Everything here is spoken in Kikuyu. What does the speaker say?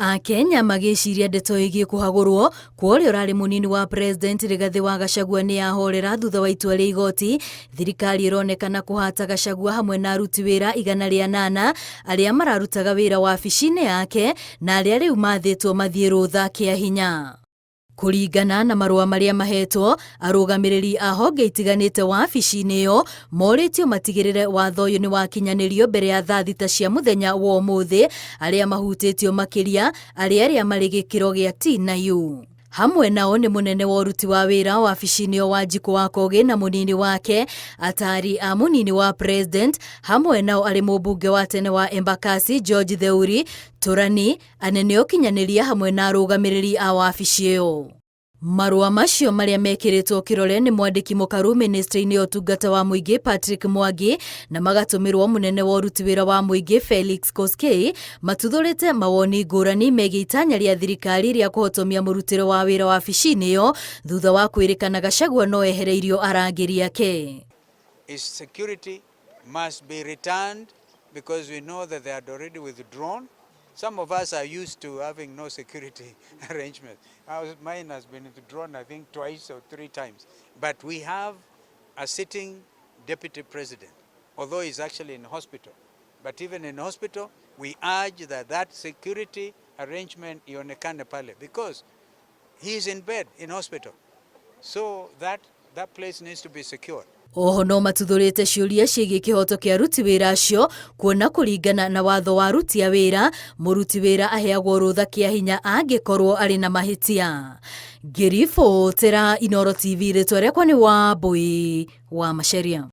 Akenya magĩciria ndeto ĩgiĩ kũhagũrwo kwa ũrĩa ũrarĩ mũnini wa president Rigathĩ wa Gachagua nĩ yahorera thutha wa itua rĩa igoti. Thirikari ĩronekana kũhata Gachagua hamwe na aruti wĩra 108 arĩa mararutaga wĩra wabici-inĩ yake na arĩa rĩu mathĩtwo mathiĩ rũtha kĩa hinya. Kũringana na marũa marĩa mahetwo, arũgamĩrĩri a honge itiganĩte wabici-inĩ ĩyo morĩtio matigĩrĩre watho ũyũ nĩ wakinyanĩrio mbere ya thaa 6 cia mũthenya wa ũmũthĩ, arĩa mahutĩtio makĩria arĩ arĩa marĩ gĩkĩro gĩa T na U. Hamwe nao nĩ mũnene wa ũruti wa wĩra wabici-inĩ ĩyo Wanjikũ wa Kogĩ na mũnini wake, atari a mũnini wa president, hamwe nao arĩ mũmbunge wa tene wa Embakasi George Theuri, Tũrani, anene a ũkinyanĩria hamwe na arũgamĩrĩri a wabici ĩyo. Marũa macio marĩa mekĩrĩtwo kĩrore nĩ mwandĩki mũkaru mĩnĩstrĩ-inĩ ya ũtungata wa mũingĩ Patrick Mwangi na magatũmĩrwo mũnene wa ũruti wĩra wa mũingĩ Felix Koskei matuthũrĩte mawoni ngũrani megiĩ itanya rĩa thirikari rĩa kũhotomia mũrutĩre wa wĩra wabici-inĩ ĩyo thutha wa kwĩrĩkana Gachagua no ehereirio arangĩri ake. His security must be returned because we know that they had already withdrawn. Some of us are used to having no security arrangement. Mine has been withdrawn, I think, twice or three times. But we have a sitting deputy president, although he's actually in hospital. But even in hospital, we urge that that security arrangement ionekane pale because he is in bed in hospital. So that place needs to be secured. Oho no matuthũrĩte ciũria ciĩgiĩ kĩhoto kĩa aruti wĩra acio kuona kũringana na watho wa aruti a wĩra, mũruti wĩra aheagwo rũtha kĩa hinya angĩkorwo arĩ na mahĩtia. Ngĩribotera Inooro TV, rĩtwa rĩakwa nĩ Wambui wa Macharia.